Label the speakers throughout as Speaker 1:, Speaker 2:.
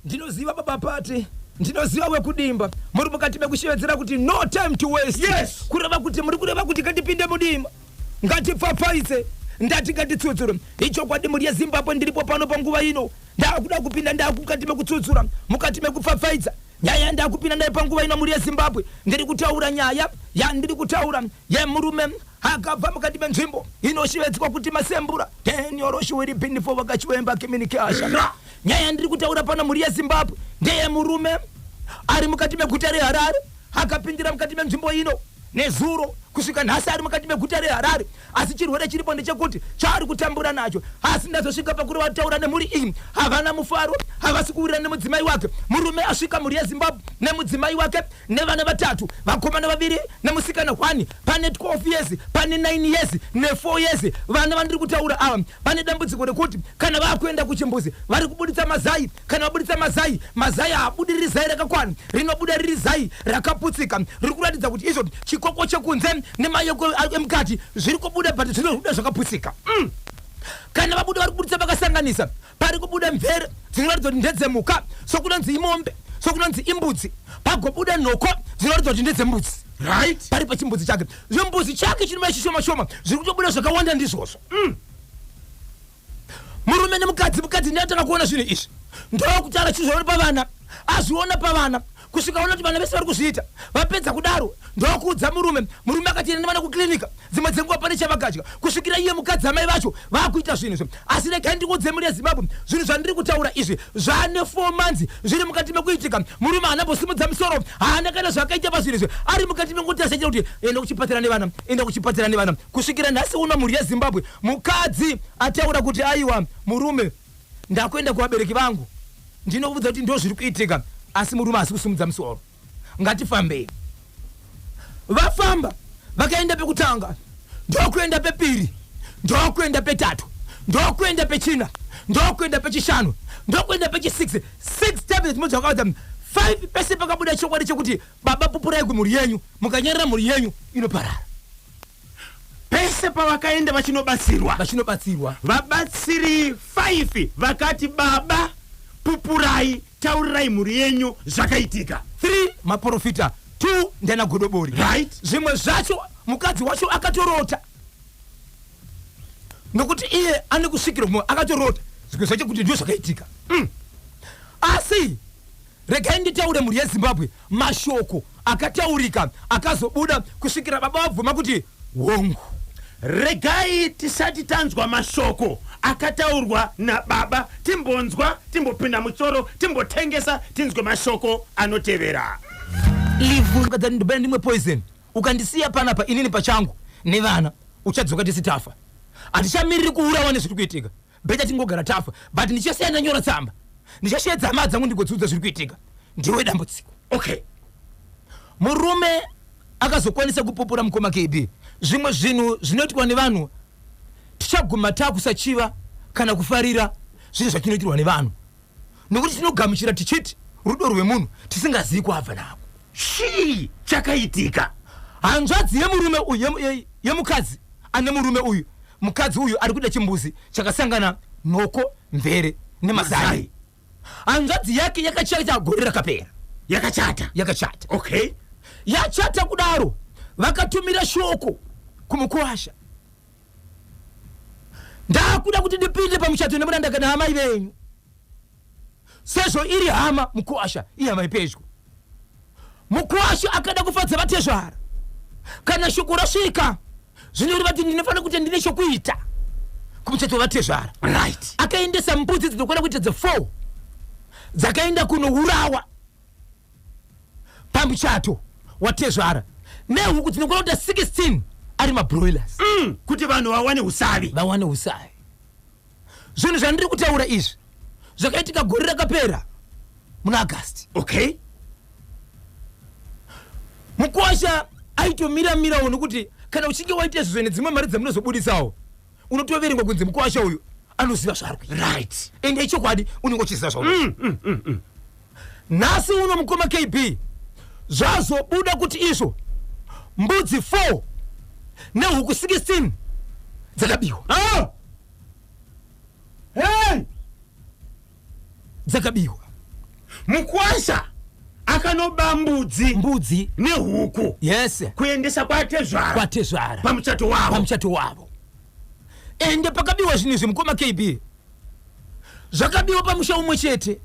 Speaker 1: Ndinoziva baba Pati, ndinoziva wekudimba muri mukati mekushevedzera kuti no time to waste.
Speaker 2: Yes.
Speaker 1: Kureva kuti muri kureva kuti ngatipinde mudima, ngatipfapfaidze, ndati ngatitsutsure. Ichokwadi mhuri yeZimbabwe, ndiripo pano panguva ino, ndakuda kupinda, ndakukati mekutsutsura, mukati mekupfapfaidza nyaya yandakupinda nayo panguva ino. Mhuri yeZimbabwe, ndiri kutaura nyaya yandiri kutaura yemurume akabva mukati menzvimbo inoshevedzwa kuti Masembura Daniel Binifo vakachiwemba Kiminikasha. Nyaya yandiri kutaura pano, mhuri yeZimbabwe, ndeyemurume ari mukati meguta reHarare, akapindira mukati menzvimbo ino nezuro kusvika nhasi ari mukati meguta reHarare. Asi chirwere chiripo ndechekuti chaari kutambura nacho, asi ndazosvika pakuri vataura nemhuri iyi, havana mufaro, havasi kuwirira nemudzimai wake. Murume asvika, mhuri yeZimbabwe, nemudzimai wake nevana vatatu, vakomana vaviri nemusikana 1. Pane 12 years, pane 9 years ne4 years. Vana vandiri kutaura ava vane dambudziko rekuti kana vakuenda kuchimbuzi vari kubuditsa mazai. Kana vabuditsa mazai, mazai haabudi riri zai rakakwana, rinobuda riri zai rakaputsika, riri kuratidza kuti izvo chikoko chekunze nemayeko emukati zviri kubuda, but zvinobuda zvakaputsika. Kana vabuda, vari kubuditsa vakasanganisa, pari kubuda mvere dzinoratidza kuti ndedzemuka, sokunonzi imombe, sokunonzi imbudzi, pagobuda nhoko dzinoratidza kuti ndedzembudzi. Pari pachimbudzi chake, zvimbuzi chake chinova chishoma shoma, zviri kutobuda zvakawanda ndizvozvo. Murume nemukadzi, mukadzi ndiye atanga kuona zvinhu izvi, ndokutaura chizviona pavana. Azviona pavana kusvika ona kuti vana vese vari kuzviita. Vapedza kudaro ndokuudza murume. Murume akati enda nevana kuklinika, dzimwe dzenguva pane chavakadya, kusvikira iye mukadzi, amai vacho vaakuita zvinhu izvo. Asi regai ndikuudze, mhuri yeZimbabwe, zvinhu zvandiri kutaura izvi zvane 4 months zviri mukati mekuitika. Murume haana mbosimudza musoro, haana kana zvakaita pazvinhu izvi, ari mukati mekuti asaita kuti enda kuchipatara nevana, enda kuchipatara nevana, kusvikira nhasi uno, mhuri yeZimbabwe, mukadzi ataura kuti aiwa murume, ndakuenda kuvabereki vangu, ndinokuudza kuti ndo zviri kuitika. Asi murume haasi kusimudza musoro. Ngatifambei. Vafamba, vakaenda pekutanga, ndokuenda pepiri, ndokuenda petatu, ndokuenda pechina, ndokuenda pechishanu, ndokuenda pechi6, 6 times. Dzimwe dzakaudza 5. Pese pakabuda chokwadi chekuti baba, pupurai kumhuri yenyu, mukanyarara mhuri yenyu inoparara.
Speaker 2: Pese pavakaenda vachinobatsirwa,
Speaker 1: vachinobatsirwa,
Speaker 2: vabatsiri 5 vakati baba, pupurai, taurirai mhuri yenyu zvakaitika.
Speaker 1: 3 maprofita, 2 ndana godobori. Zvimwe zvacho mukadzi wacho akatorota, nokuti iye ane kusvikira kumwe, akatorota zvimwe zvacho kuti ndizvo zvakaitika. Asi regai nditaure, mhuri yeZimbabwe, mashoko akataurika akazobuda kusvikira baba vabvuma kuti hongu.
Speaker 2: Regai tisati tanzwa mashoko akataurwa nababa, timbonzwa, timbopinda mutsoro, timbotengesa, tinzwe mashoko anotevera.
Speaker 1: Ndobena ndimwe poison, ukandisiya panapa inini pachangu nevana, uchadzoka tisi tafa. Hatichamiriri kuurawa nezviri kuitika, better tingogara tafa, but ndichasiya ndanyora tsamba, ndichashedza hama dzangu, ndigodziudza zviri kuitika. Ndiwe dambudziko. Murume akazokwanisa kupupura. Mukoma KB, zvimwe zvinhu zvinoitwa nevanhu, tichaguma taakusachiva kana kufarira zvinhu zvatinoitirwa nevanhu, nokuti tinogamuchira tichiti rudo rwemunhu, tisingazivi kwaabva nako.
Speaker 2: Chii chakaitika?
Speaker 1: Hanzvadzi yemurume uyu, yemukadzi ane murume uyu, mukadzi uyu ari kuda chimbuzi chakasangana nhoko, mvere nemazai.
Speaker 2: Mazai.
Speaker 1: Hanzvadzi yake yakachata gore rakapera.
Speaker 2: Yakachata?
Speaker 1: Yakachata. Yachata kudaro, vakatumira shoko kumukuwasha, ndakuda kuti ndipinde pamuchato nemuranda naamai venyu, sezvo iri hama. Mukuwasha ihama yepedyo. Mukuwasha akada kufadza vatezvara. Kana shoko rasvika, zvinoreva kuti ndinofanira kuti ndine chokuita kumuchato wavatezvara. Akaendesa mbudzi dzinokwana kuita dze4, dzakaenda kunourawa pamuchato watezvara, nehuku dzinokwana kuita 16 ari mabroilers.
Speaker 2: Kuti vanhu vawane usavi.
Speaker 1: Vawane usavi. Zvinhu zvandiri kutaura izvi zvakaitika gore rakapera muna August. Mukwasha aitomira-mirawo, nokuti kana uchinge waita izvozvo nedzimwe mari dzamunozobudisawo, unotoverengwa kunzi mukwasha uyu anoziva zvaari kuita. Ende ichokwadi, unenge uchiziva zvauri. Nhasi uno, mukoma KB, zvazobuda kuti izvo mbudzi 4 nehuku 16 dzakabiwa.
Speaker 2: Ah! Hey!
Speaker 1: Dzakabiwa.
Speaker 2: Mukwasha akanoba mbudzi
Speaker 1: Mbudzi
Speaker 2: nehuku
Speaker 1: Yes.
Speaker 2: kuendesa kwatezvara
Speaker 1: Kwatezvara
Speaker 2: pamuchato wavo.
Speaker 1: Pamuchato wavo. Ende pakabiwa zvinhu izvi, mukoma KB, zvakabiwa pamusha umwe chete.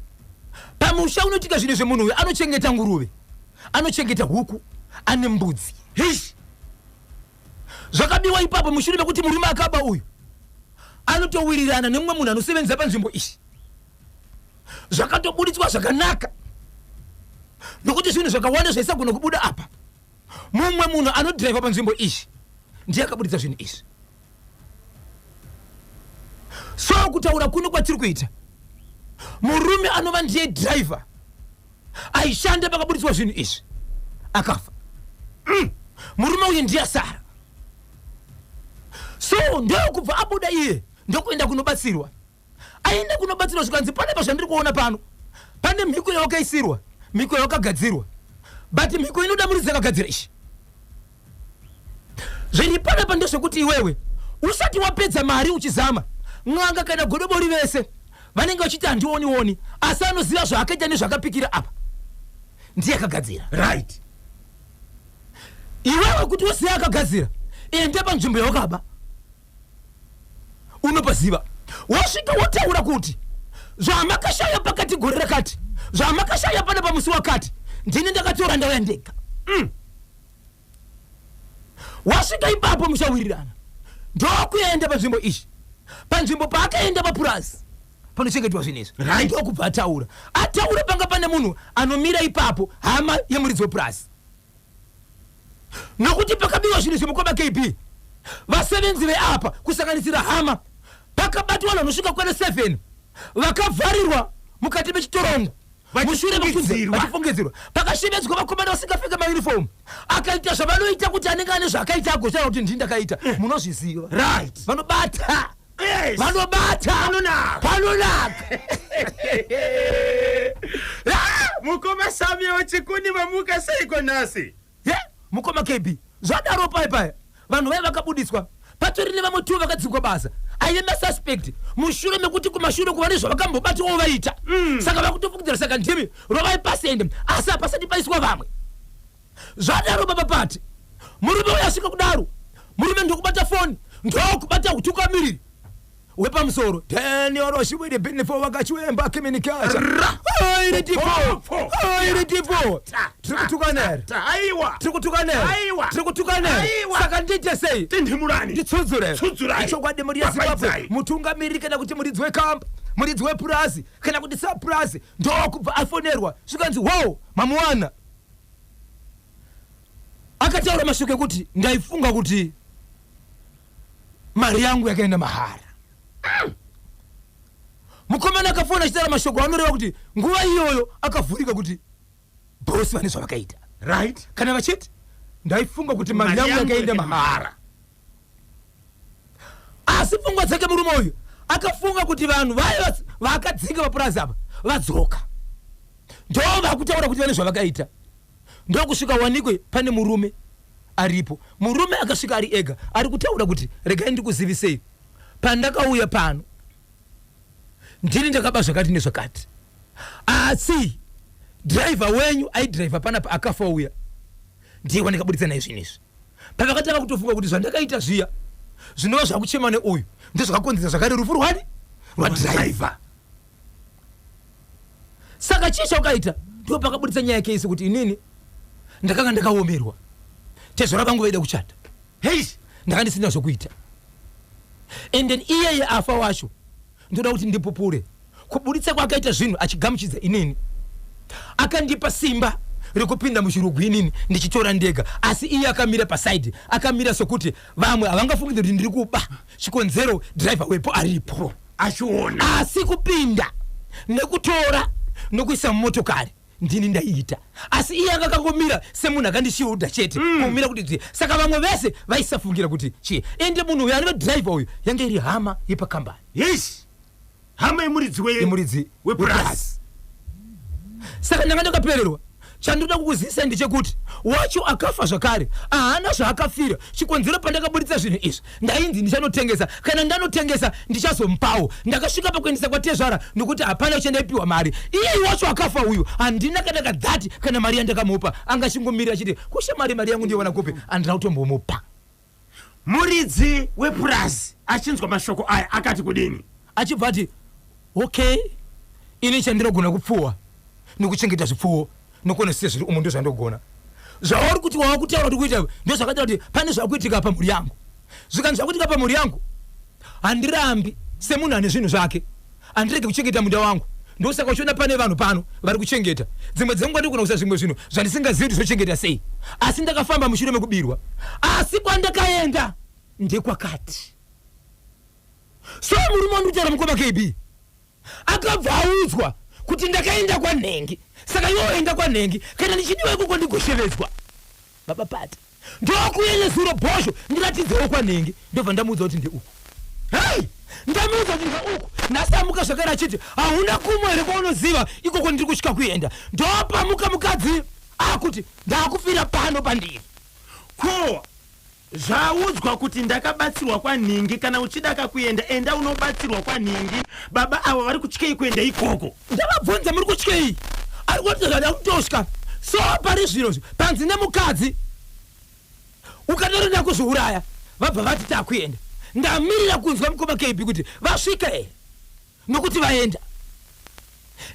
Speaker 1: Pamusha unoitika zvinhu izvi, munhu uyu anochengeta nguruve, anochengeta huku, ane mbudzi.
Speaker 2: Hish.
Speaker 1: Zvakabiwa ipapo mushure mekuti murume akaba uyu anotowirirana nemumwe munhu anosevenza panzvimbo iyi. Zvakatobuditswa zvakanaka, nokuti zvinhu zvakawanda zvaisagona kubuda apa. Mumwe munhu anodhiraivha panzvimbo iyi ndiye akabuditsa zvinhu izvi. So kutaura kuno kwatiri kuita, murume anova ndiye dhiraivha aishanda pakabuditswa zvinhu izvi akafa. Murume uyu ndiye asara. So ndokubva abuda iye, ndokuenda kunobatsirwa. Aenda kunobatsirwa, zvikanzi, "Pane zvandiri kuona pano, pane mhiko yawakaisirwa, mhiko yawakagadzirwa, but mhiko inoda muridzi akagadzira ishi. Zviri panapa ndezvekuti iwewe usati wapedza mari uchizama n'anga kana godobori, vese vanenge vachiti handionioni, asi anoziva zvaakaita nezvaakapikira apa ndiye akagadzira. Iwewe kuti uzive akagadzira, ende panzvimbo yawakaba, unopaziva. Wosvika wotaura kuti zvamakashaya pakati gore rakati, zvamakashaya pana pamusi wakati, ndini ndakatora, ndauya ndega. Wasvika ipapo muchawirirana, ndokuenda panzvimbo iyi. Panzvimbo paakaenda, papurazi panochengetwa zvinhu izvi, ndokubva ataura. Ataura, panga pane munhu anomira ipapo, hama yemuridzi wepurazi, nokuti pakabiwa zvinhu zvemukoma KB, vasevenzi veapa kusanganisira hama, pakabatwa vanhu vanosvika kwana 7 vakavharirwa mukati mechitorongo mushure mekunze
Speaker 2: Vachifungidzirwa.
Speaker 1: Vachifungidzirwa. Pakashevedzwa vakomana vasingapfeke mauniform, akaita zvavanoita kuti anenge ane zvaakaita agotaura kuti ndini ndakaita. Munozviziva. Vanobata. Vanobata.
Speaker 2: Panonaka.
Speaker 1: Panonaka.
Speaker 2: Mukoma Samia wechikuni, mamuka seiko nhasi?
Speaker 1: Ye, mukoma KB, zvadaro pai paya vanhu vaiva vakabudiswa, patori nevamwe tu vakadzingwa basa aive masuspect mushure mekuti kumashure kuva nezvavakambobatiwawo vaita. Saka vakutofungidzira, saka ndimi rovai pasende, asi hapasati paiswa vamwe. Zvadaro baba pati murume uyo asvika kudaro, murume ndokubata foni, ndokubata utungamiriri hwepamusoro, denioroshiwiri binifo vakachiwemba kiminikasha airitipo.
Speaker 2: Pfo.
Speaker 1: Airitipo. Tiri kutukana here?
Speaker 2: Aiwa.
Speaker 1: Tiri kutukana here?
Speaker 2: Aiwa.
Speaker 1: Tiri kutukana here?
Speaker 2: Aiwa.
Speaker 1: Saka ndiite sei?
Speaker 2: Tindimurani.
Speaker 1: Nditsudzure.
Speaker 2: Tsudzurai.
Speaker 1: Ichokwadi, muri yeZimbabwe.
Speaker 2: Papaidzai.
Speaker 1: Mutungamiriri kana kuti muridzi wekamba, muridzi wepurazi kana kuti sapurazi, ndokubva afonerwa, zvikanzi, "Wo, mamuwana." Akataura mashoko ekuti, "Ndaifunga kuti mari yangu yakaenda mahara." Mukomana akafona achitaura mashoko anoreva kuti nguva iyoyo akavhurika kuti bhosi vane zvavakaita. Kana vachiti, "Ndaifunga kuti mari yangu yakaenda mahara," asi pfungwa dzake murume uyu akafunga kuti vanhu vaya vaakadzinga vapurazi apa vadzoka, ndo vakutaura kuti vane zvavakaita. Ndokusvika wanikwe pane murume aripo. Murume akasvika ari ega, ari kutaura kuti, "Regai ndikuzivisei, pandakauya pano ndini ndakaba zvakati nezvakati, asi dhiraivha wenyu aidhiraivha panapa akafa uya, ndiye wandikabuditsa naye zvinhu izvi." Pavakatanga kutofunga kuti zvandakaita zviya zvinova zvakuchema neuyu ndozvakakonzera zvakare rufu rwani, rwadhiraivha. Saka chii chaukaita? Ndo pakabuditsa nyaya yake isi kuti, "Inini ndakanga ndakaomerwa, tezvara vangu vaida kuchata.
Speaker 2: Hei.
Speaker 1: Ndanga ndisina zvokuita, and then iyeye afa wacho ndoda kuti ndipupure kubuditsa kwaakaita zvinhu achigamuchidza inini. Akandipa simba rekupinda muchirugu inini ndichitora ndega, asi iye akamira pasaidi, akamira sokuti vamwe havangafungidzi kuti ndiri kuba, chikonzero dhiraivha wepo aripo
Speaker 2: achiona.
Speaker 1: Asi kupinda nekutora nokuisa mumotokari ndini ndaiita, asi iye anga akangomira semunhu akandishiudha chete, kumira kuti dzvi. Saka vamwe vese vaisafungira kuti chii. Ende munhu uyu anove dhiraivha uyu yange iri hama yepakambani."
Speaker 2: Yes, hama yemuridzi
Speaker 1: yemuridzi
Speaker 2: wepurazi.
Speaker 1: Wepurazi. Saka ndanga ndakapererwa. Chandoda kukuzivisa ndechekuti wacho akafa zvakare haana zvaakafira. Chikonzero pandakaburitsa zvinhu izvi, ndainzi ndichanotengesa. Kana ndanotengesa ndichazomupawo. Ndakasvika pakuendesa kwatezvara nokuti hapana chandaipiwa mari. Iyeyu wacho akafa uyu handina kana kadhati kana mari yandakamupa. Anga achingomirira achiti kushamwari mari yangu ndiyowana kupi, handina kutombomupa.
Speaker 2: Muridzi wepurazi achinzwa mashoko aya akati kudini?
Speaker 1: Achibva ati okay, ini chandinogona kupfuwa nekuchengeta zvipfuwo nokuona zvese zviri umu ndozvandogona. Zvauri kuti wava kutaura kuti kuita ndozvakaita kuti pane zvakuitika pamhuri yangu. Zvikanzi zvakuitika pamhuri yangu, handirambi semunhu ane zvinhu zvake, handirege kuchengeta munda wangu. Ndosaka uchiona pane vanhu pano vari kuchengeta. Dzimwe dzenguva ndiri kugona kuisa zvimwe zvinhu zvandisingazivi kuti zvochengeta sei, asi ndakafamba mushure mekubirwa. Asi kwandakaenda ndekwakati. So murume wandiri kutaura mukoma KB akabva audzwa kuti ndakaenda kwanhengi, saka iwe waenda kwanhengi, kana ndichidiwa ikoko ndigoshevedzwa. Baba Pata ndokuuya nezuro bhozho ndiratidzewo kwanhengi, ndobva ndamuudza kuti ndeuku. Hei, ndamuudza kuti ndeuku. Nhasi amuka zvakare achiti hauna kumwe here kwaunoziva ikoko ndiri kutya kuenda. Ndopamuka mukadzi akuti ndakufira pano pandiri.
Speaker 2: Ko zvaudzwa kuti ndakabatsirwa kwanhingi, kana uchida kakuenda enda unobatsirwa kwanhingi. Baba avo vari kutyei kuenda ikoko?
Speaker 1: Ndavabvunza muri kutyei, ari kuti zvada kutosvika. So pari zvino panzi nemukadzi ukadaro ndakuzviuraya, vabva vati takuenda. Ndamirira kunzwa mukoma KB kuti vasvika here nokuti vaenda.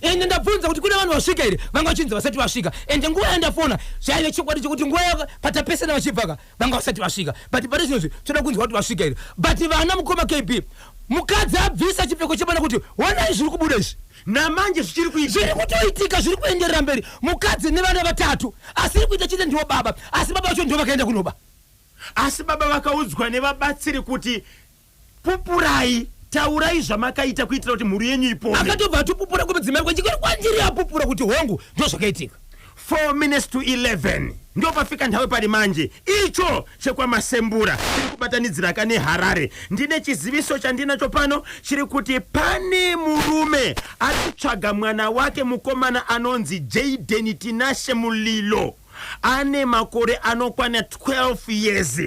Speaker 1: Ende ndabvunza kuti kune vanhu vasvika here, vanga vachinzi vasati vasvika. Ende nguva yandafona zvaive chokwadi chekuti nguva patapesana vachibvaka vanga vasati vasvika, but pari zvinozvi toda kunzwa kuti vasvika here. But vana mukoma KB, mukadzi abvisa chipfeko chemwana kuti honai zviri kubuda izvi.
Speaker 2: Namanje zvichiri kuitika,
Speaker 1: zviri kutoitika, zviri kuenderera mberi. Mukadzi nevana vatatu, asiri kuita chete ndiwo baba, asi baba vacho ndivo vakaenda kunoba.
Speaker 2: Asi baba vakaudzwa nevabatsiri kuti pupurai, taurai zvamakaita kuitira kuti mhuri yenyu ipone.
Speaker 1: Akatobva atopupura kumudzimai wake, chikuru kwandiri apupura kuti hongu ndozvakaitika.
Speaker 2: 4 minutes to 11 ndopafika nthawi pali manje icho chekwamasembura chiri kubatanidziraka neharare. Ndine chiziviso chandinacho pano chiri kuti pane murume ari kutsvaga mwana wake mukomana anonzi Jayden Tinashe Mulilo. Ane makore anokwana 12 years.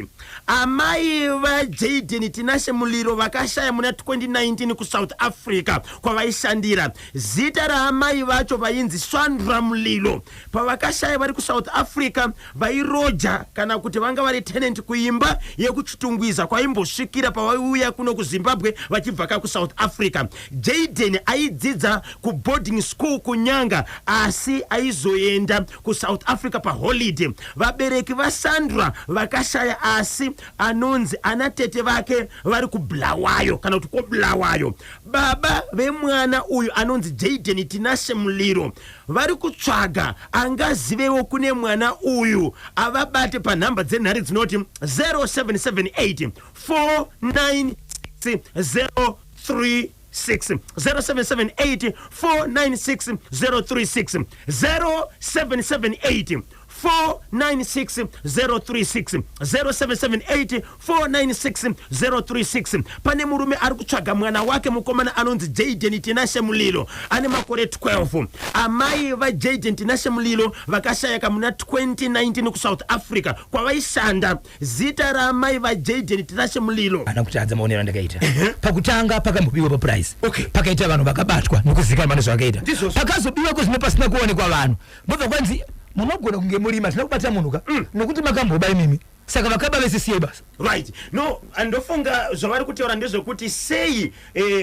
Speaker 2: Amai vaJayden Tinashe Muliro vakashaya muna 2019 kuSouth Africa kwavaishandira. Zita raamai vacho vainzi Sandra Mulilo. Pavakashaya vari kuSouth Africa vairoja kana kuti vanga vari tenant kuimba yekuChitungwiza kwaimbosvikira pavaiuya kuno kuZimbabwe vachibva ka kuSouth Africa. Jayden aidzidza kuboarding school kuNyanga asi aizoenda kuSouth Africa paholiday. Vabereki vaSandra vakashaya asi anonzi ana tete vake vari kuBulawayo kana kuti koBulawayo. Baba vemwana uyu anonzi Jayden Tinashe Muliro vari kutsvaga angazivewo kune mwana uyu avabate panhamba dzenhare dzinoti 0778 496 036 0778 496 036 0778 496 036 0778 496 036. Pane murume ari kutsvaga mwana wake mukomana anonzi Jayden Tinashe Mulilo ane makore 12. Amai vaJayden Tinashe Mulilo vakashayaka muna 2019 kuSouth Africa kwavaishanda. Zita raamai vaJayden Tinashe Mulilo.
Speaker 1: Haana kutadza maonero andakaita. Pakutanga pakambobiwa papurazi.
Speaker 2: Okay.
Speaker 1: Pakaita vanhu vakabatwa nekuzikanwa nezvavakaita.
Speaker 2: Ndizvozvo.
Speaker 1: Pakazobiwa kozvino pasina kuonekwa vanhu. Ndobva kwanzi munogona kunge murima hatina kubata munhu ka nokuti makamboba imimi. Saka vakaba vese siyai basa.
Speaker 2: Right. No, ndofunga zvavari kutaura ndezvekuti sei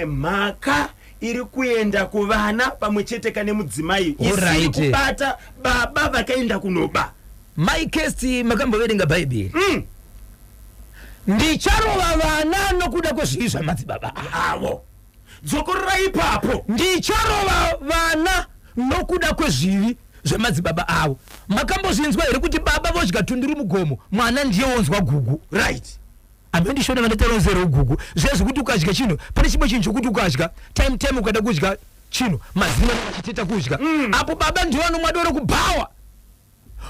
Speaker 2: mhaka iri kuenda kuvana pamwe chete kane mudzimai isiri
Speaker 1: Alright.
Speaker 2: kubata baba vakaenda kunoba.
Speaker 1: Mai Kirsty, makamboverenga Bhaibheri? Ndicharova vana nokuda kwezvivi zvamadzibaba
Speaker 2: avo. Dzokorora ipapo.
Speaker 1: Ndicharova vana nokuda kwezvivi zvemadzibaba avo. Makambozvinzwa here kuti baba vodya tunduru mugomo, mwana ndiye wonzwa gugu?
Speaker 2: Right.
Speaker 1: Hamendishona vanetaronzero gugu. Zviya zvekuti ukadya chinhu, pane chimwe chinhu chokuti ukadya time time ukada kudya chinhu, mazino anenge achiteta kudya. Apo baba ndivo vanomwa doro kubhawa.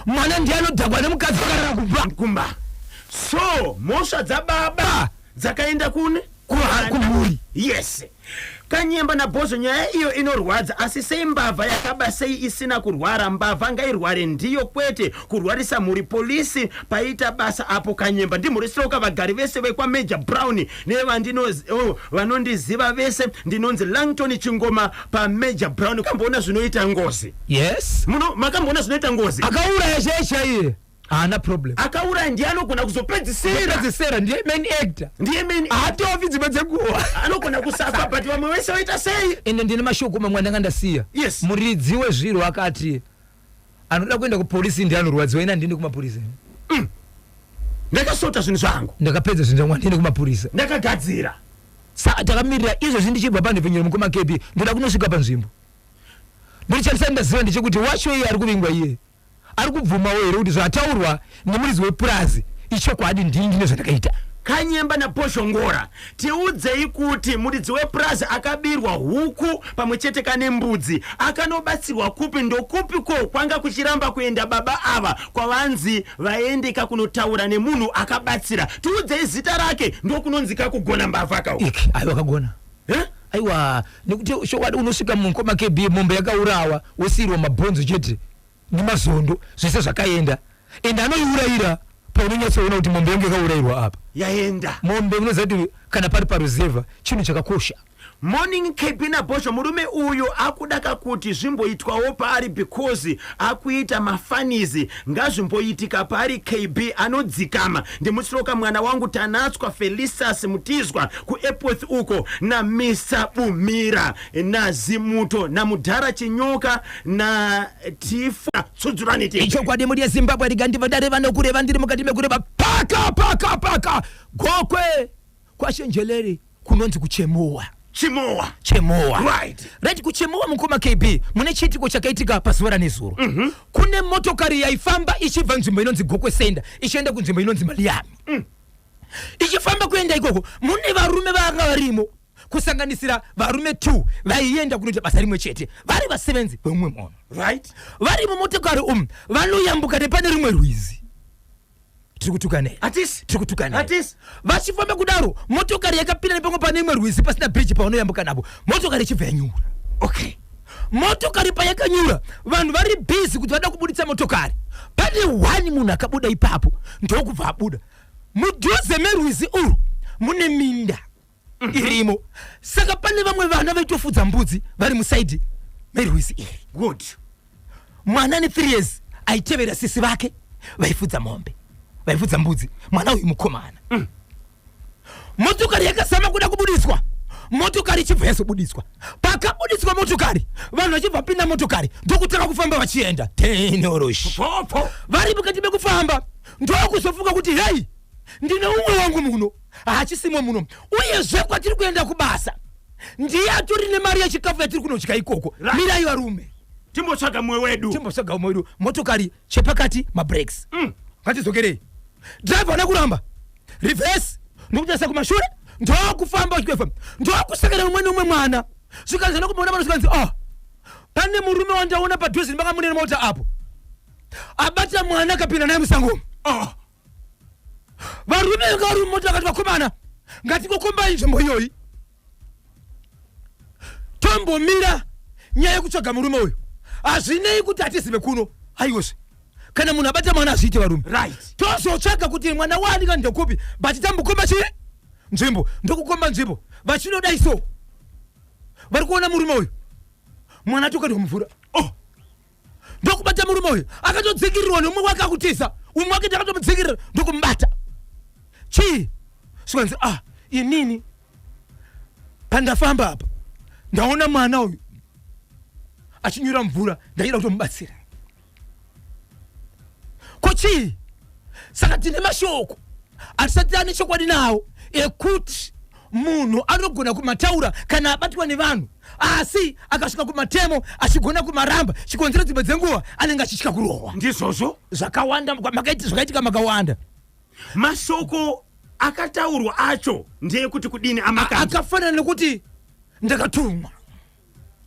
Speaker 1: Mwana ndiye anodhakwa nemukadzi vakarara kumba.
Speaker 2: Kumba. So mhosva dzababa dzakaenda kune
Speaker 1: kumhuri.
Speaker 2: Yes. Kanyemba naBhozho, nyaya iyo inorwadza, asi sei mbavha yakaba sei isina kurwara? Mbavha ngairware ndiyo, kwete kurwarisa mhuri. Polisi paita basa apo. Kanyemba ndimhurisiroka vagari vese vekwaMajor Brown nevanondiziva, oh, vese. Ndinonzi Langton Chingoma paMajor Brown. Kamboona zvinoita ngozi?
Speaker 1: Yes.
Speaker 2: Muno makamboona zvinoita ngozi?
Speaker 1: Akauraya chaiye chaiye haana problem.
Speaker 2: Akauraya ndiye anogona kuzopedzisira.
Speaker 1: Pedzisera ndiye main actor.
Speaker 2: Ndiye main.
Speaker 1: Haatofi dzimwe dzenguva.
Speaker 2: Anogona kusafa, but vamwe vese vaita sei?
Speaker 1: Ende ndine mashoko mamwe andanga ndasiya. Muridzi wezviro akati anoda kuenda kupolisi ndiye anorwadziwa, ina handiendi kumapurisa.
Speaker 2: Ndakasota zvinhu zvangu.
Speaker 1: Ndakapedza zvinhu zvangu, handiendi kumapurisa.
Speaker 2: Ndakagadzira.
Speaker 1: Saka takamirira izvozvi ndichibva panhepfenyuro, mukoma KB, ndoda kunosvika panzvimbo. Ndochandisati ndaziva ndechekuti wacho iye ari kuvingwa, iye ari kubvumawo here kuti zvataurwa nemuridzi wepurazi ichokwadi, ndini ndine zvandakaita.
Speaker 2: Kanyemba naBhozhongora, tiudzei kuti muridzi wepurazi akabirwa huku pamwe chete kane mbudzi akanobatsirwa kupi? Ndokupi ko kwanga kuchiramba kuenda baba ava kwavanzi vaende kakunotaura nemunhu akabatsira? Tiudzei zita rake. Ndokunonzi kakugona mbavha kau.
Speaker 1: Iki aiwa, kagona.
Speaker 2: Eh?
Speaker 1: Aiwa, nekuti chokwadi unosvika mukoma KB, mombe yakaurawa, wosiyirwa mabhonzo chete nemazondo, zvese zvakaenda. Ende anoiurayira paunonyatsoona kuti mombe yangu yakaurayirwa apa.
Speaker 2: Yaenda.
Speaker 1: Mombe, unoziva kuti kana pari paruzevha chinhu chakakosha.
Speaker 2: Morning, KB naBhozho. Murume uyu akudaka kuti zvimboitwawo paari because akuita mafanizi. Ngazvimboitika paari, KB, anodzikama. Ndimutsiroka mwana wangu Tanatswa Felisas Mutizwa kuEpworth uko, naMr Bumira naZimuto namudhara Chinyoka naTifa. Tsudzurani tipe.
Speaker 1: Ichokwadi, muri yeZimbabwe, rigandibva ndareva nokureva, ndiri mukati mekureva paka paka paka Gokwe kwaShenjeleri kunonzi kuChemowa.
Speaker 2: Chimowa.
Speaker 1: Chemowa.
Speaker 2: Right.
Speaker 1: Right, kuChemowa, mukoma KB, mune chiitiko chakaitika pazuva ranezuro. Kune motokari yaifamba ichibva nzvimbo inonzi Gokwe Center ichienda kunzvimbo inonzi Maliami. Ichifamba kuenda ikoko mune varume vanga varimo, kusanganisira varume 2 vaienda kunoita basa rimwe chete, vari vasevenzi vemumwe munhu. Vari mumotokari umu vanoyambuka nepane rimwe rwizi. Tiri kutuka nei?
Speaker 2: Hatisi.
Speaker 1: Tiri kutuka nei?
Speaker 2: Hatisi.
Speaker 1: Vachifamba kudaro, motokari yakapinda nepamwe pane imwe rwizi pasina bhiriji pavanoyambuka napo, motokari ichibva yanyura. Motokari payakanyura, vanhu vari busy kuti vada kubuditsa motokari. Pane one munhu akabuda ipapo, ndokubva abuda mudhuze merwizi urwu mune minda irimo. Saka pane vamwe vana vaitofudza mbudzi vari muside merwizi iri. Mwana ane 3 years aitevera sisi vake vaifudza mombe, vaifudza mbudzi. Mwana uyu mukomana. Motokari yakazama kuda kubudiswa, motokari ichibva yazobudiswa. Pakabudiswa motokari, vanhu vachibva pinda motokari, ndokutanga kufamba vachienda tenoroshi.
Speaker 2: Popo.
Speaker 1: Vari mukati mekufamba, ndokuzofunga kuti, "Hei, ndine umwe wangu muno, haachisimo muno. Uyezve kwatiri kuenda kubasa ndiye atori nemari yechikafu yatiri kunodya ikoko. Mirai varume."
Speaker 2: Timbotsvaga mumwe wedu.
Speaker 1: Timbotsvaga umwe wedu. Motokari chepakati, mabrakes. Ngatidzokerei. Driver ana kuramba reverse, ndokutarisa kumashure, ndokufamba uchikwefa, ndokusakana umwe neumwe mwana. Zvikanzi nokumuona pano, zvikanzi, "Oh, pane murume wandaona padhuze nemanga mune mota apo, abata mwana akapinda naye musango."
Speaker 2: Oh.
Speaker 1: Varume vanga vari mumota vakati, "Vakomana, ngatingokombai nzvimbo iyoyi, tombomira nyaya yekutsvaga murume uyu. Hazvinei kuti hatizive kuno, aiwozve kana munhu abata mwana hazviite, varume. Tozotsvaga kuti mwana wani kana ndokupi, but tambokomba chii nzvimbo." Ndokukomba nzvimbo, vachinodai so vari kuona murume uyu, mwana atokandwa mumvura.
Speaker 2: Oh.
Speaker 1: Ndokubata murume uyu, akatodzikirirwa nemumwe wake akutiza, umwe wake ndakatomudzikirira, ndokumubata. Chii? Zvikanzi, "Ah, inini pandafamba apa ndaona mwana uyu achinyura mvura, ndaida kutomubatsira. Ko chii?" Saka tine mashoko atisati ane chokwadi nawo ekuti munhu anogona kumataura kana abatwa nevanhu, asi akasvika kumatemo achigona kumaramba. Chikonzero, dzimwe dzenguva anenge achitya kurohwa.
Speaker 2: Ndizvozvo.
Speaker 1: Zvakawanda zvakaitika makawanda.
Speaker 2: Mashoko akataurwa acho ndeyekuti kudini amakati?
Speaker 1: Akafanana nekuti ndakatumwa.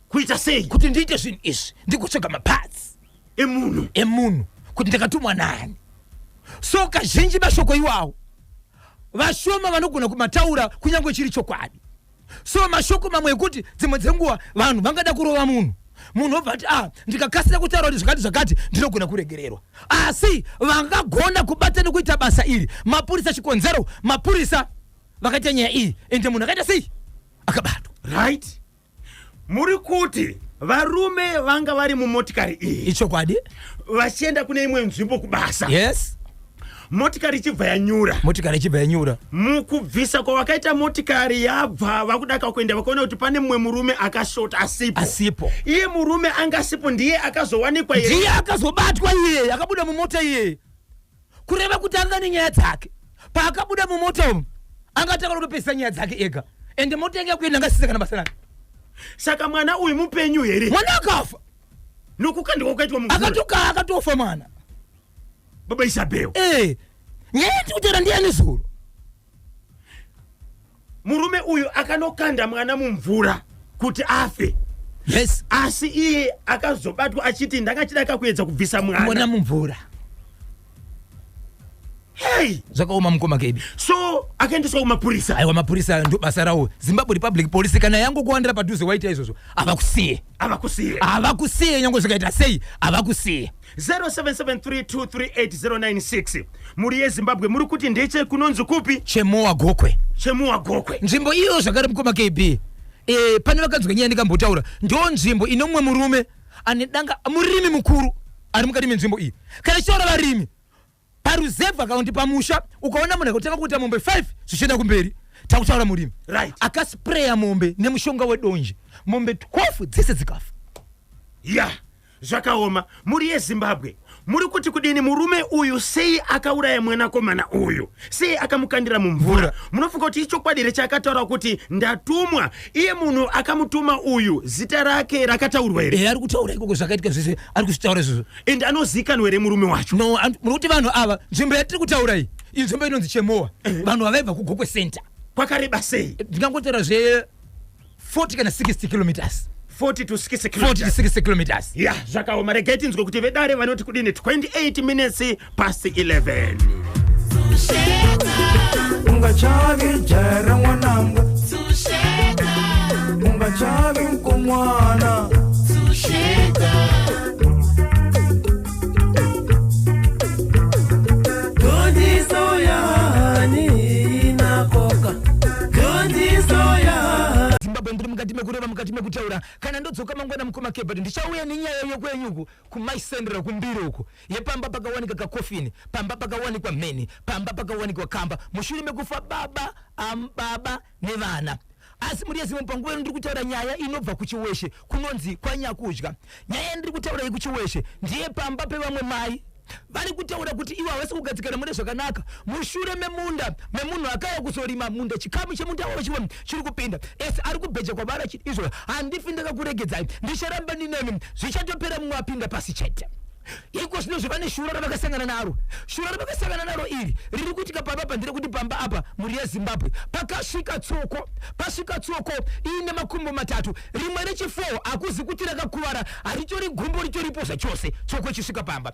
Speaker 2: Kuita sei?
Speaker 1: Kuti ndiite zvinhu izvi, ndikutsvaga maparts
Speaker 2: emunhu.
Speaker 1: Emunhu, kuti ndakatumwa nani. So kazhinji mashoko iwawo vashoma vanogona kumataura kunyange chiri chokwadi. So mashoko mamwe ekuti dzimwe dzenguva vanhu vangada kurova munhu, munhu obva ati, ah, ndikakasira kutaura kuti zvakati zvakati, ndinogona kuregererwa. Asi vangagona kubata nekuita basa iri mapurisa. Chikonzero, mapurisa vakaita nyaya iyi, ende munhu akaita sei? Akabatwa.
Speaker 2: Right, muri kuti varume vanga vari mumotikari iyi?
Speaker 1: Ichokwadi.
Speaker 2: Vachienda kune imwe nzvimbo kubasa?
Speaker 1: Yes.
Speaker 2: Motikari ichibva yanyura?
Speaker 1: Motikari ichibva yanyura.
Speaker 2: Mukubvisa kwavakaita motikari, yabva vakudaka kuenda, vakaona kuti pane mumwe murume akashota, asipo.
Speaker 1: Asipo.
Speaker 2: Iye murume angasipo ndiye akazowanikwa here?
Speaker 1: Ndiye akazobatwa iye akabuda mumota iyeye. Kureva kuti anga nenyaya dzake. Paakabuda mumota umu, angatanga kutopedzisa nyaya dzake ega, ende mota yanga yakuenda, angasisa kana basa rake.
Speaker 2: Saka mwana uyu mupenyu here?
Speaker 1: Mwana akafa.
Speaker 2: Nokukandwa kwakaitwa mumvura?
Speaker 1: Akatoka, akatofa mwana.
Speaker 2: Baba Isabel.
Speaker 1: Eh, nyaya yatiri kutaura ndiyani zuro.
Speaker 2: Murume uyu akanokanda mwana mumvura kuti afe?
Speaker 1: Yes.
Speaker 2: Asi iye akazobatwa achiti, "Ndanga kuedza kubvisa
Speaker 1: mwana
Speaker 2: mwana
Speaker 1: mumvura."
Speaker 2: Hey.
Speaker 1: Zvakaoma, mukoma kebi.
Speaker 2: So akaendeswa kumapurisa?
Speaker 1: Aiwa, mapurisa ndo basa rawo. Zimbabwe Republic Police, kana yangokuwandira padhuze, waita izvozvo, havakusiye.
Speaker 2: Avakusiye.
Speaker 1: Havakusiye, nyange zvikaita sei, havakusiye.
Speaker 2: 0773238096. Muri yeZimbabwe, muri kuti ndeche kunonzi kupi?
Speaker 1: Chemowa, Gokwe.
Speaker 2: Chemowa, Gokwe.
Speaker 1: Nzvimbo iyo zvakare, mukoma KB, pane vakanzwa nyaya ndikambotaura, ndo nzvimbo ine mumwe murume ane danga, murimi mukuru ari mukati menzvimbo iyi. Kana ichitaura varimi paruzevha kana kuti pamusha, ukaona munhu akutanga kuita mombe 5 zvichienda kumberi, takutaura murimi. Akaspreya mombe nemushonga wedonje, mombe 12 dzese dzikafa.
Speaker 2: Ya, zvakaoma. Muri yeZimbabwe, muri kuti kudini? Murume uyu sei akauraya mwanakomana uyu? Sei akamukandira mumvura? Munofunga kuti ichokwadi here chaakataura kuti ndatumwa? Iye munhu akamutuma uyu, zita rake rakataurwa here?
Speaker 1: E, ari kutaura ikoko zvakaitika zvese, ari kuzvitaura izvozvo.
Speaker 2: And anozivikanwa here murume wacho?
Speaker 1: No, muri kuti vanhu ava, nzvimbo yatiri kutaura iyi, inzvimbo inonzi Chemowa. Vanhu vavaibva kuGokwe Center.
Speaker 2: Kwakareba sei?
Speaker 1: Ndingangotaura zve 40 kana 60 kilometers.
Speaker 2: 40 to 60
Speaker 1: 40 to
Speaker 2: kilometers.
Speaker 1: 60 kilometers.
Speaker 2: Ya, zvakaoma. Regai tinzwe kuti vedare vanoti kudini. 28 minutes past 11.
Speaker 3: Ungachavi jaya ra n'wananga, ungachavi nkon'wana. Dyondziso ya hani yi na nkoka, dyondziso ya
Speaker 1: Zimbabwe, ndiri mukati mekureva, mukati mekutaura. Kana ndodzoka mangwana, mukoma Kebert, ndichauya nenyaya yekwenyuku kumaisendera kumbiri uku, yepamba pakawanika kakofini, pamba pakawanikwa mheni, pamba pakawanikwa kamba mushure mekufa baba, baba nevana. Asi muri yeZimwe, panguva ino ndiri kutaura nyaya inobva kuChiweshe, kunonzi kwaNyakudya. Nyaya yandiri kutaura yekuChiweshe ndiye pamba pevamwe mai vari kutaura kuti ivo havasi kugadzikana mune zvakanaka mushure memunda memunhu akauya kuzorima munda. Chikamu chemunda wavo chimwe chiri kupinda esi ari kubheja kwavari achiti izvo, "Handifi ndakakuregedzai, ndicharamba ndinemi, zvichatopera mumwe apinda pasi chete." Iko zvino zvava neshura ravakasangana naro. Shura ravakasangana naro iri riri kuitika pamba apa nderekuti pamba apa, mhuri yeZimbabwe, pakasvika tsoko. Pasvika tsoko iine makumbo matatu, rimwe rechi4 hakuzi kuti rakakuvara, haritori gumbo ritoripo zvachose. Tsoko ichisvika pamba,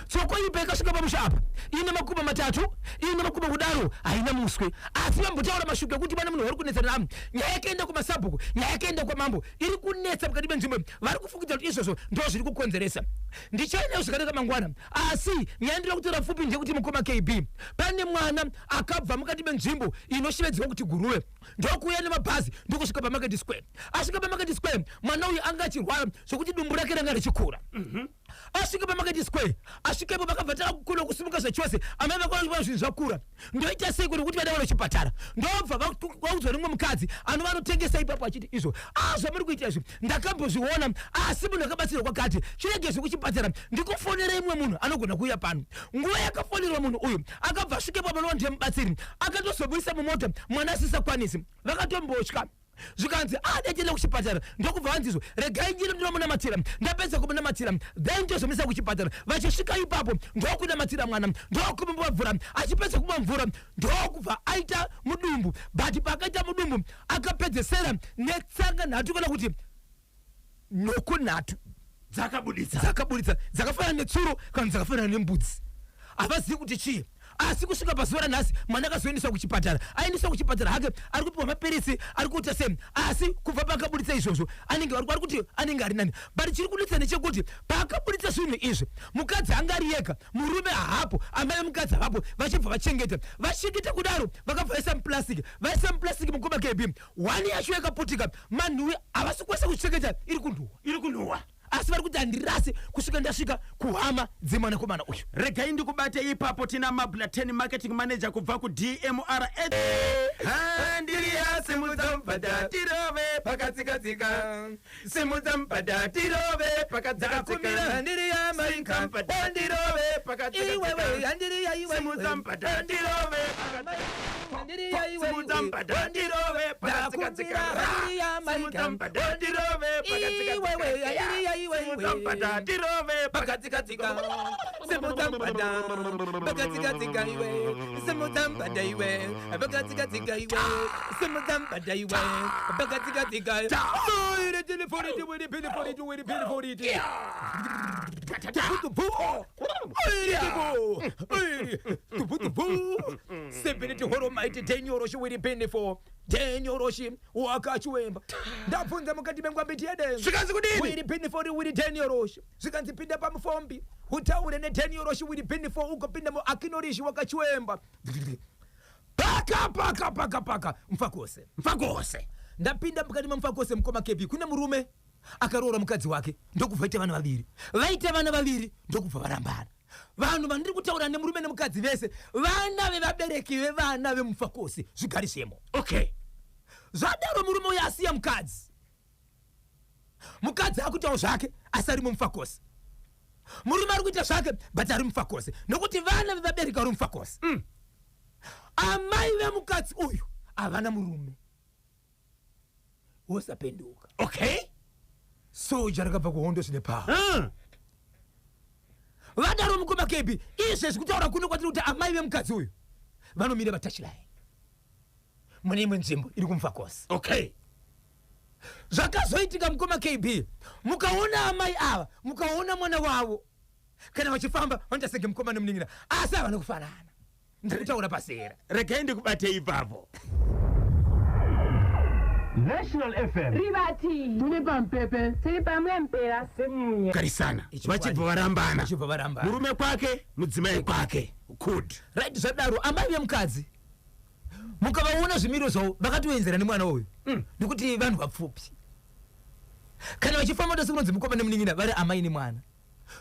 Speaker 1: tsoko iyi paikasvika pamusha apa iine makumbo matatu, iine makumbo kudaro, haina muswe. Asi vambotaura mashuku ekuti pane munhu wari kunetsana namo. Nyaya yakaenda kumasabhuku, nyaya yakaenda kwamambo, iri kunetsa mukati menzvimbo. Vari kufungidza kuti izvozvo ndo zviri kukonzeresa. Ndichaendayo zvakanaka mangwana, asi nyaya ndinoda kutaura pfupi ndeyekuti, mukoma KB, pane mwana akabva mukati menzvimbo inoshevedzwa kuti Guruve, ndokuuya nemabhazi, ndokusvika paMarket Square. Asvika paMarket Square, mwana uyu anga achirwara zvokuti dumbu rake ranga richikura. Asvika paMarket Square, asvikepo vakabva takukura kusimuka zvachose. Amai vakaona zvinhu zvakura, ndoita sei kuti vaenda vanochipatara? Ndobva vaudzwa nemumwe mukadzi anova anotengesa ipapo achiti izvo, a, zvamuri kuita izvi ndakambozviona, asi munhu akabatsirwa kwakati, chirege zvekuchipatara, ndikufonerei mumwe munhu anogona kuuya pano. Nguva yakafonerwa munhu uyu, akabva asvikepo panova ndiye mubatsiri, akatozobudisa mumota mwana asisakwanisi. Vakatombotya, zvikanzi, "A, dai tiende kuchipatara." Ndokubva vanzi izvo, "Regai ndino ndinomunamatira, ndapedza kumunamatira then tozomisa kuchipatara." Vachisvika ipapo, ndokunamatira mwana, ndokumumba mvura. Achipedza kumwa mvura, ndokubva aita mudumbu. But paakaita mudumbu, akapedzesera netsanga nhatu, kana kuti nhoko nhatu
Speaker 2: dzakabuditsa.
Speaker 1: Dzakaburitsa, dzakafanana netsuro kana dzakafanana nembudzi, havazivi kuti chii. Asi kusvika pazuva ranhasi mwana akazoendeswa kuchipatara. Aendeswa kuchipatara hake, ari kupiwa mapirisi, ari kuita sei, asi kubva paakabuditsa izvozvo anenge vari kuti anenge ari nani. But chiri kunetsa ndechekuti paakabuditsa zvinhu izvi, mukadzi anga ari ega, murume haapo, amai vemukadzi havapo. Vachibva vachengeta, vachengeta kudaro, vakabva vaisa muplastic. Vaisa muplastic, mukoma KB, one yacho yakaputika. Manhuwi havasi kukwanisa kuchengeta, iri kunhuhwa.
Speaker 2: Iri kunhuhwa.
Speaker 1: Asi vari kuti handirasi kusvika ndasvika kuhama dzemwanakomana uyu.
Speaker 2: Regai ndikubate ipapo. Tina Mablaten, marketing manager kubva kuDMR. Handiriya, simudza mubhadha tirove pakatsikatsika, simudza mubhadha tirove pakatsikatsika,
Speaker 1: Handiriya.
Speaker 2: Simudza mubhadha tirove pakatsikatsika,
Speaker 1: Handiriya.
Speaker 2: simudza mubhadha tirove, simudza mubhadha tirove pakatsikatsika, simudza mubhadha tirove pakatsikatsika, simudza mubhadha tirove
Speaker 1: Pakatsikatsika, simudza mubhadha pakatsikatsika iwe, simudza mubhadha iwe pakatsikatsika iwe, simudza mubhadha iwe pakatsikatsika. Ire telefoni tiwiri pilifoni tiwiri pilifoni ti tupu tupu tupu seventy horomaiti denyoroshi wiri pinifo denyoroshi wakachiwemba. Ndabvunza mukati mengwambiti yedenga.
Speaker 2: Zvikanzi kudini?
Speaker 1: Wiri pinifori wiri denyoroshi. Zvikanzi pinda pamufombi utaure nedenyoroshi wiri pinifo, ugopinda muakinorishi wakachiwemba. Paka paka paka paka mfakose.
Speaker 2: Mfakose.
Speaker 1: Ndapinda mukati memufakose, mukoma KB. Kune murume akaroora mukadzi wake, ndokubva vaita vana vaviri. Vaita vana vaviri, ndokubva varambana. Vanhu vandiri kutaura nemurume nemukadzi vese vana vevabereki vevana vemufakosi, zvigarisemo. Zvadaro, murume uyu asiya mukadzi. Mukadzi akuitawo zvake, asi ari mumufakosi. Murume ari kuita zvake, but ari mufakosi nokuti vana vevabereki vari mufakosi. Amai vemukadzi uyu havana murume, wosapenduka. Soja rakabva kuhondo zvine pawa. Vadaro, mukoma KB, izvezvi kutaura kuno kwatiri kuti amai vemukadzi uyu vanomira vatouchline mune imwe nzvimbo iri kumufakosi. Zvakazoitika, mukoma KB, mukaona amai ava, mukaona mwana wavo kana vachifamba, vanoita senge mukoma nemunin'ina, asi havana kufanana. Ndiri kutaura pasera.
Speaker 2: Regai ndikubate ipapo.
Speaker 4: National FM.
Speaker 5: Rivati.
Speaker 4: Tuli pampepe.
Speaker 5: Tiri pamwempera.
Speaker 2: Garisana.
Speaker 1: Ichokwadi.
Speaker 2: Vachibva varambana.
Speaker 1: Vachibva varambana.
Speaker 2: Murume kwake, mudzimai kwake. Good.
Speaker 1: Right. Zvadaro, amai vemukadzi mukavaona zvimiro zvavo vakatoenzera nemwana uyu, nekuti vanhu vapfupi. Kana vachifamba tosekunonzi mukoma nemunin'ina, vari amai nemwana.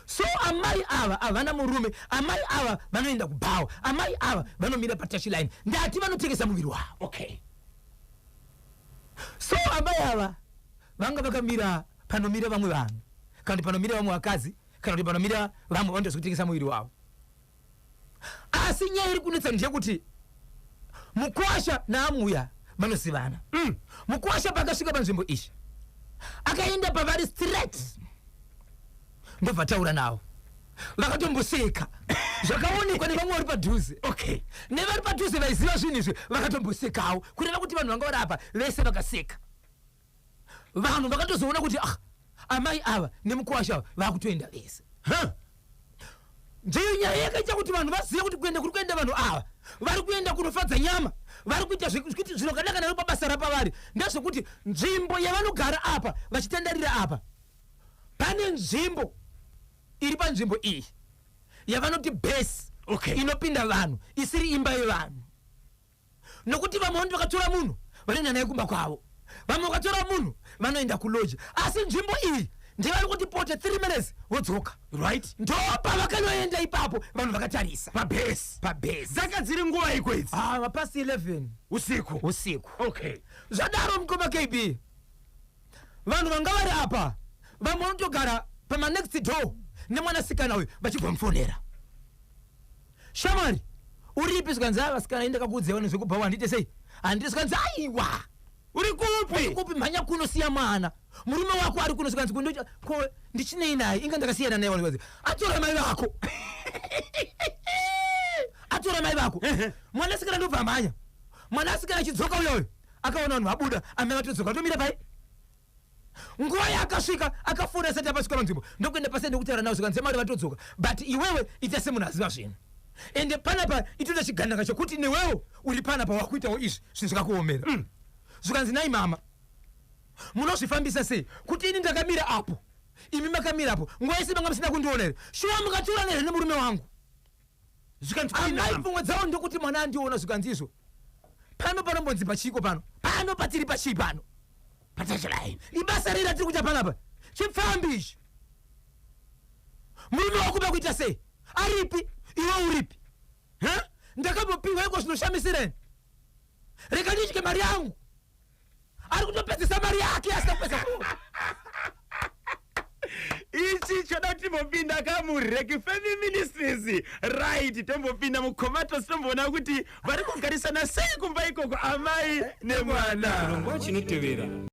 Speaker 1: So amai ava havana murume. Amai ava vanoenda kubhawa. Amai ava vanomira patouchline. Ndati vanotengesa muviri wavo. So amai ava vanga vakamira panomira vamwe vanhu, kana kuti panomira vamwe vakadzi, kana kuti panomira vamwe vanoita zvekutengesa muviri wavo. Asi nyaya iri kunetsa ndeyekuti mukwasha naamuya vanozivana. Mukwasha paakasvika panzvimbo iyi, akaenda pavari straight, ndobva taura navo, vakatomboseka. Zvakaonekwa nevamwe vari padhuze. Nevari padhuze vaiziva zvinhu izvi vakatombosekawo, kureva kuti vanhu vanga vari apa vese vakaseka. Vanhu vakatozoona kuti ah, amai ava nemukwasha ava vakutoenda vese. Ndiyo nyaya yakaita kuti vanhu vazive kuti kuenda kuri kuenda vanhu ava, vari kuenda kunofadza nyama, vari kuita zvekuti zvinokadaka navo pabasa rapavari. Ndezvekuti nzvimbo yavanogara apa vachitandarira apa, pane nzvimbo iri panzvimbo iyi yavanoti base, inopinda vanhu, isiri imba yevanhu, nokuti vamwe vanoti vakatora munhu vanoenda naye kumba kwavo, vamwe vakatora munhu vanoenda kulodge, asi nzvimbo iyi ndevari kuti pote 3 minutes vodzoka. Ndo pavakanoenda ipapo vanhu vakatarisa.
Speaker 2: Pabase.
Speaker 1: Pabase.
Speaker 2: Dzaka dziri nguva iko idzi?
Speaker 1: Ah, mapasi 11.
Speaker 2: Usiku.
Speaker 1: Usiku. Zvadaro, mukoma KB, vanhu vanga vari apa, vamwe vanotogara pamanext door nemwanasikana uyu, vachibva mufonera, "Shamwari, uripi?" Zvikanzi, "A, vasikana, indakakuudzaiwa nezvekubhawa, handite sei, handite." Zvikanzi, "Aiwa,
Speaker 2: Uri kupi?
Speaker 1: Kupi? Mhanya kunosiya mwana, murume wako ari kuno." Zvikanzi, "Ko ndichinei naye? Inga ndakasiyana naye." Zvikanzi, "Atora mai vako, atora mai vako." Mwanasikana ndobva mhanya. Mwanasikana achidzoka uyoyo, akaona vanhu vabuda, amai vatodzoka, tomira pai. Nguva yaakasvika akafura asati apasvika panzvimbo, ndokuenda pasai ndokutaura navo. Zvikanzi, "Mari vatodzoka, but iwewe ita semunhu aziva zvinhu." Ende panapa itoita chigananga chokuti newewo uri panapa wakuitawo izvi zvinhu zvikakuomera. Zvikanzi, nai mama, munozvifambisa sei kuti ini ndakamira apo, imi makamira apo, nguva yese manga musina kundiona here? Shuwa mukatsiurana here nemurume wangu?
Speaker 2: Zvikanzi kudini,
Speaker 1: Amai
Speaker 2: mama?
Speaker 1: pfungwa dzavo ndokuti mwana andiona. Zvikanzi izvo, pano panombonzi pachiko pano? Pano patiri pachii pano?
Speaker 2: Patachilai.
Speaker 1: Ibasa rei ratiri kuita panapa? Chipfambi ichi. Murume wakuba kuita sei? Aripi? Iwe uripi? Ha? Ndakambopiwa iko zvinoshamisireni. Rega ndidye mari yangu. Ari kutopedzesa mari yake asina kupedza kuroora.
Speaker 2: Ichi choda kuti timbopinda kamuRekifemi Ministries, right? Tombopinda mucomatos, tomboona kuti vari kugarisana sei kumba ikoko, amai nemwana.
Speaker 3: Chirongwa chinotevera.